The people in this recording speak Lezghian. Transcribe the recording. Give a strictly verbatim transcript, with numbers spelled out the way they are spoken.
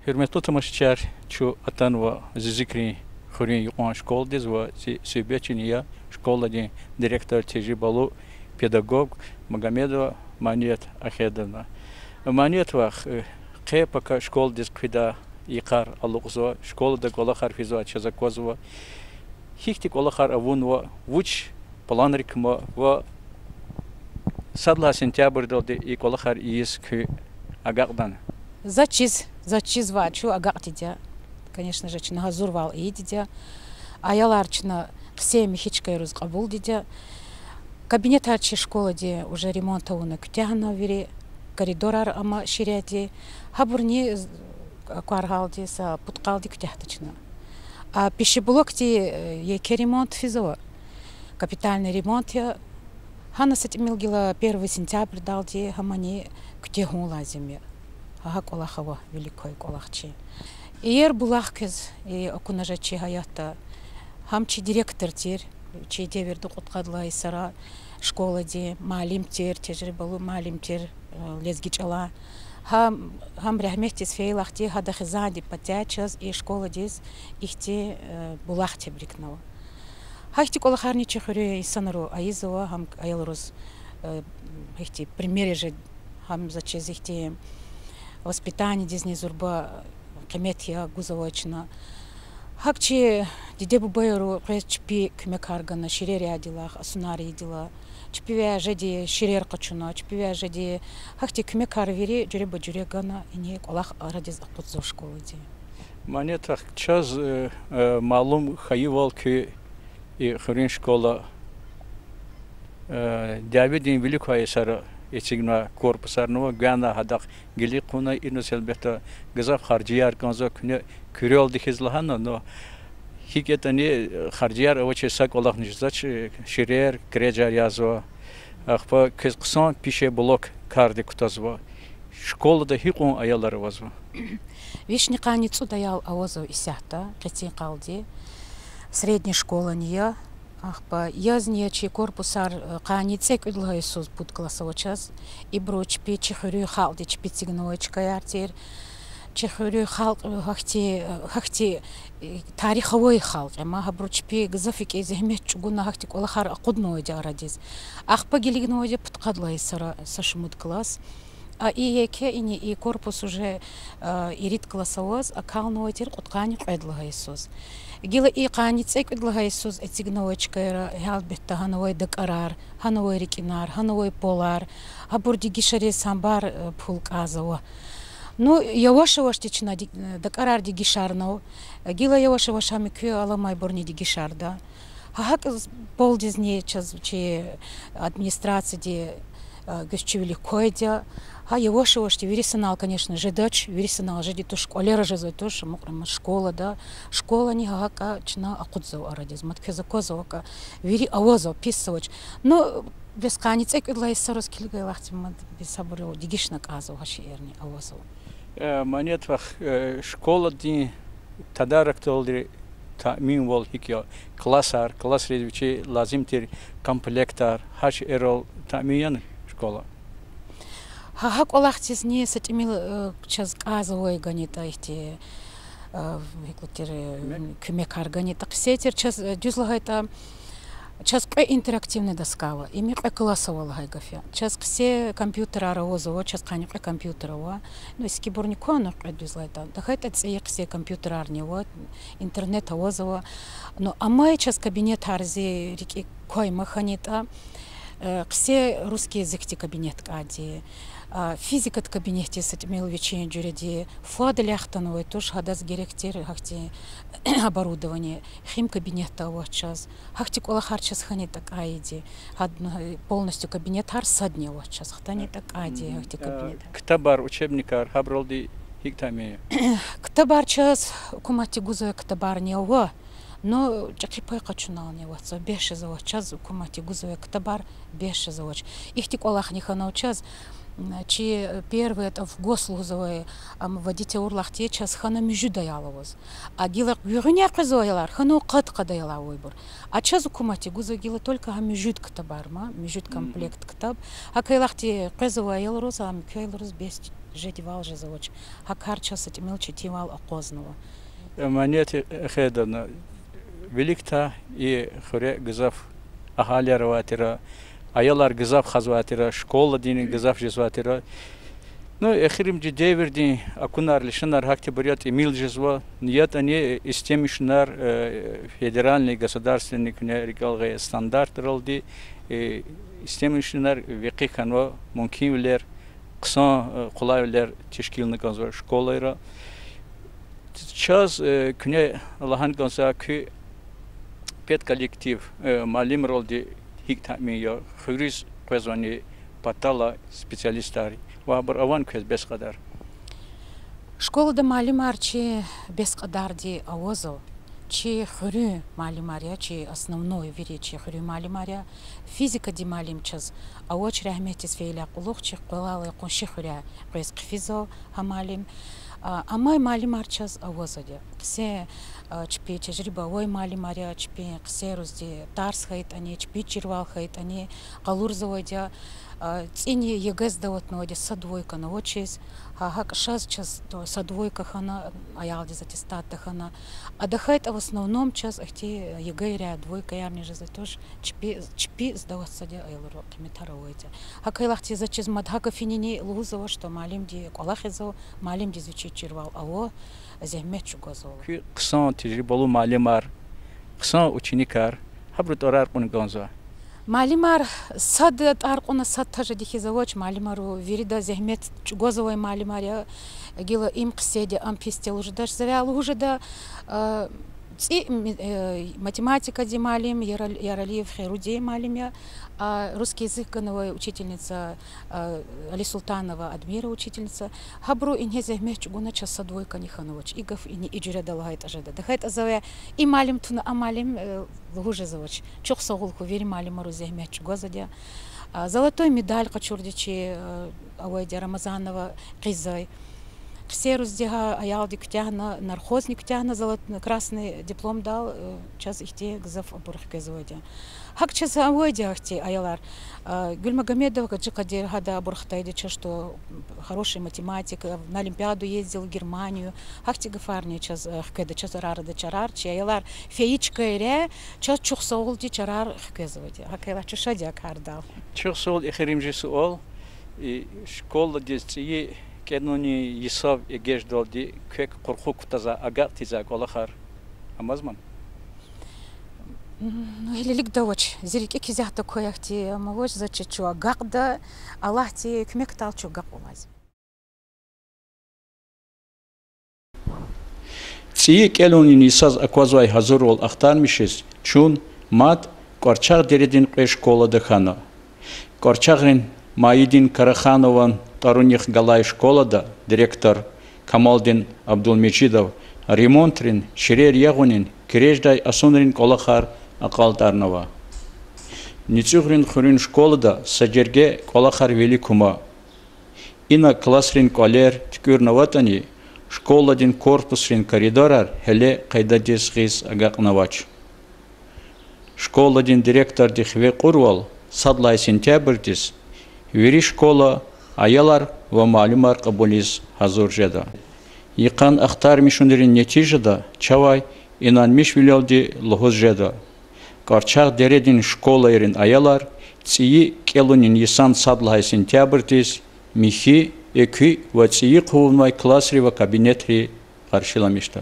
Гьуьрметлу тамашачияр, чун атанва Зизикрин хуьруьн юкьван школадиз ва зи суьгьбетчини я школадин директор, тежрибалу педагог Магомедова Маният Ахедовна. Маният вах, э, къе-пака школадиз хъфидай йикъар алукьзава, школада кӀвалахар физвай чаз аквазва. Гьихьтин кӀвалахар авунва, вуч планрик кума ва сад лагьай сентябрдалди и кӀвалахар ийиз куьн агакьдани? Заз чиз, заз чизвай чун агакьдайди я. Конечно же, чна гьазурвал ийидайди я. Аялар чна хъсен михьи чкайриз кьабулдайди я. Кабинетар чи школадин уже ремонт авуна куьтягьна вири, коридорар ама ширяди. Гьабурни з-, акваргъалди, са пудкъалди куьтягь тачна. А пищеблокдин, э, еке ремонт физва, капитальный ремонт я. Гьана са тӀимил гила первый сентябрдалди гьамани куьтягьун лазим я. Гьа кӀвалах ава, вилик квай кӀвалах чи. Иер булах квез, и, акуна жеда чи гьаятда. Гьам чи директор тир, чи девирда кьудкъад лагьай йисара школадин муаллим тир, тежрибалу муаллим тир, э, лезги чӀалан. Гьам, гьам рагьметдиз фейилахъди, гьадан хизандин патай чаз и школадиз ихьтин, э, булах тебрикнава. Гьахьтин кӀвалахарни чи хуьруьн инсанри ийизва, гьам аялриз, э, ихьтин пример я жеда, гьам заз чиз ихьтин воспитаниедизни зурба къимет я гузвай чна. ГьакӀ чи диде-бубайри къвез чпи куьмекар гана, ширер яйдалай, асунар ийидалай. Чпивай жеди ширер къачуна, чпивай жеди, гьахьтин куьмекар вири жуьреба-жуьре гана, ина кӀвалах арадиз акъудзава школадин. Маният вах, чаз, э, э, малум хьайивал, куьн и хуьруьн школа, э, дяведин вилик квай йисара эцигнавай корпусарни ава, гвена гьадахъ гилигъуна, иниз гьелбетда гзаф харжияр кӀанзава, куьне куьрелди хьиз лагьана, но гьикӀ ятӀани, э, харжияр авачиз са кӀвалахни жезвач, э, ширер, крезар язва. Ахпа квез хъсан пищеблок кардик кутазва. Школада гьикьван аялар авазва? Вишни къанни цӀуд аял авазва исятда, къенин йикъалди. Средняя школани я. Ахпа язни я чи корпусар, э, къанни цӀекӀуьд лагьай йисуз пуд класс ава чаз. Ибуру чпи чи хуьруьн халкьди чпи эцигнавай чкаяр тир. Чи хуьруьн халкь, э, гьахьтин, э, гьахьтин, э, тарих авай халкь я ман, гьабуру чпи гзаф рикӀин зегьмет чӀугуна гьахьтин кӀвалахар акъуднавайди арадиз. Ахпа гилигнавайди я пудкъад лагьай йисара са шумуд класс. А и еке, ина и корпус уже, э, ирид класс аваз акалнавай тир кьудкъанни кьвед лагьай йисуз. Гила и къанни цӀекӀуьд лагьай йисуз эцигнавай чкайра, гьелбетда, гьана авай дакӀарар, гьана авай рикӀинар, гьана авай полар, гьабур дегишариз самбар, э, пул кӀанзава. Ну, яваш-явашди чна ди-, дакӀарар дегишарнава. Гила яваш-яваш гьа муькуь аламайбурни дегишарда. Гьа гьакӀ полдизни чаз чи администрацияди, э, гуьзчивилик квайди я. Гьа яваш-явашди, вири санал, конечно, жедач, вири санал жеди туш, кӀвалера жезвай туш, амукьрай ман школада. Школани гьа гьакӀа чна акъудзава арадиз, мад квез аквазва гьакӀа, вири авазва, пис авач. Ну, бес къанни цӀекӀуьд лагьай йисариз килигайлахъди, мад бес гьабуру дегишна кӀанзава, гьа шейэрни авазва. Э, Маният вах, э, школадин тадаракдалди таъминвал гьикӀ я? Классар, классриз вичи лазим тир комплектар, гьа шейэрал таъмин яни школа? Гьа, гьа кӀвалахдизни са тӀимил, э, чаз кӀанзавай ганитӀа ихьтин, э, гьикӀ тир, э, куьмекар ганитӀа хъсен тир чаз, э, дуьз лагьайтӀа, чаз кьве интерактивный доска ава, им кьве класс ава лагьай гаф я. Чаз хъсен компьютерар авазва, чаз къанни кьве компьютер ава. Ну, эскибурни кван кьве, дуьз лагьайтӀа. ТахьайтӀа цӀийи хъсен компьютерарни ава, интернет авазва. Ну, амай чаз кабинетар зи рикӀик квай ма хьанитӀа, э, хъсен русский языкдин кабинет кӀанди, а, физикадин кабинетдиз са тӀимил вичин жуьреди, фад лягьтанвай туш, гьадаз герек тир гьахьтин оборудование, хим кабинетда авач чаз. Гьахьтин кӀвалахар чаз хьанитӀа кӀайиди, гьад-, полностью кабинетар садни авач чаз, хтанитӀа кӀайиди гьахьтин кабинетар. Ктабар, учебникар, гьабуралди гьикӀ таъмин я? Ктабар чаз гьукуматди гузвай ктабарни ава, но чӀехи пай къачунални аватзава, бес жезвач чаз гьукуматди гузвай ктабар, бес жезвач. Ихьтин кӀвалахни хьанва чаз, м, чи первый этап ФГОС лугьузвай, ам вводить авурлахъди чаз хьана муьжуьд аял аваз. А гила гуьгъуьниз къвезвай аялар хьанва къад-къад аялар авайбур. А чаз гьукуматди гузва гила только гьа муьжуьд ктабар ма, муьжуьд комплект ктаб. ГьакӀ хьайилахъди къвезвай аялриз, ам куь аялриз бес жедайвал жезвач. Гьа кар чаз са тӀимил четинвал акъвазнава. Амма нет эхеда, виликдай и хуьре гзаф агьалияр авай тир, аялар гзаф хазвай тир, школадин гзаф жезвай тир. Ну, эхиримжи девирдин акунар, лишанар гьахьтинбур я тӀимил жезва. ЯтӀани истемишунар, федеральный, государственный куьне рикӀел гъайи стандартралди, истемишунар векъи хьанва, мумкинвилер, хъсан къулайвилер тешкилна кӀанзава школайра. Чаз куьне лагьана кӀанзава, куь педколлектив, муаллимралди гьикӀ таъмин я, хуьруьз къвезвани паталай специалистар ва абур авани квез бес кьадар? Школада муаллимар чи бес кьадарди авазва. Чи хуьруьн муаллимар я, чи основной вири чи хуьруьн муаллимар я. Физикадин муаллим чаз авач, рагьметдиз фейила кьулухъ чи къвалалай къунши хуьряй къвез хъфизва гьа муаллим. Амай муаллимар чаз авазва. Късе чпи тежриба авай муаллимар я, чпин късерузди тарс хьайитӀани, чпи чирвал хьайитӀани, къалурзавайди я. ЦӀини ЕГЭ сдаватнавайди я, са двойкани авачиз. Гьа, гьакӀ шаз чаз са двойка хьана, аялдиз аттестат тахьана. Ада хьайитӀа, в основном чаз ахьтин ЕГЭ-йрай двойкаярни жезва, тож чпи, чпи сдаватзавайди я, аялрал къиметар авайди я. ГьакӀ хьайила ахьтин за чиз мад гьакӀ финини лугьузва, что муаллимди кӀвалахзава, муаллимдиз вичиз чирвал ава, зегьмет чӀугвазва. Куь хъсан тежрибалу муаллимар, хъсан ученикар, гьабуру тӀварар кьуна кӀанзава. Муаллимар сад тӀвар кьуна, сад тежеди хьиз авач, муаллимар вирида зегьмет чӀугвазвай муаллимар я, гила им хъсейди, ам писди лугьуз жедач, завай лугьуз жеда, цӀи, математикадин муаллим Ярал-, Яралиев Хайрудин муаллим я, русский язык ганвай учительница Алисултанова Адмира учительница. Гьабуру ингье зегьмет чӀугуна, чаз са двойкани хьанвач. И гаф ини и жуьреда лагьайтӀа жеда. ТахьайтӀа завай и муаллим туна а муаллим лугьуз жезвач. Чухсагъул хьуй, вири муаллимар зегьмет чӀугвазвайди я. Золотой медаль къачурди чи авайди я, Рамазанова Къизай. Хъсерузди гьа аялди куьтягьна, нархозни куьтягьна, золот-, красный дипломдал, чаз ихьтин гзаф абур хквезвайди я. ГьакӀ чаз авайди я ахьтин аялар. Гуьлмагомедова Гаджикъадир, гьада абур хтайди я чаз, что хороший математик, на олимпиаду ездил в Германию. Гьахьтин гафарни чаз хкведа, чаз арада чарар, чи аялар фейи чкайрай чаз чухсагъулдин чарар хквезвайди я. ГьакӀ хьайила чун шад я кардал. Чухсагъул, эхиримжи суал. Школадиз цӀийи кӀелунин йисав эгечӀдалди квек къурху кутазвай, агакь тийизвай кӀвалахар амазмани? Ну, гьелелиг авач. Зи рикӀик исятда квай ахьтин ам авач, заз чиз чун агакьда, Аллагьди куьмекдал чун агакьвалзава. ЦӀийи кӀелунин йисаз аквазвай гьазурвал ахтармишиз чун мад КӀварчагъ дередин кьве школада хьана. КӀварчагърин Майидин Караханован тӀварунихъ галай школада директор Камалдин Абдулмежидов ремонтрин, чирер ягъунин, киреждай асунрин кӀвалахар акьалтӀарнава. НуцӀуьгърин хуьруьн школада са жерге кӀвалахар вилик кума. Ина классрин кӀвалер туькӀуьрнаватӀани, школадин корпусрин коридорар гьеле къайдадиз гъиз агакьнавач. Школадин директорди хиве кьурвал, сад лагьай сентябрдиз вири школа аялар ва муаллимар кьабулиз гьазур жеда. Йикъан ахтармишунрин нетижада чавай инанмишвилелди лугьуз жеда: КӀварчагъ дередин школайрин аялар цӀийи кӀелунин йисан сад лагьай сентябрдиз михьи, экуь ва цӀийи хъувунвай классри ва кабинетри къаршиламишда.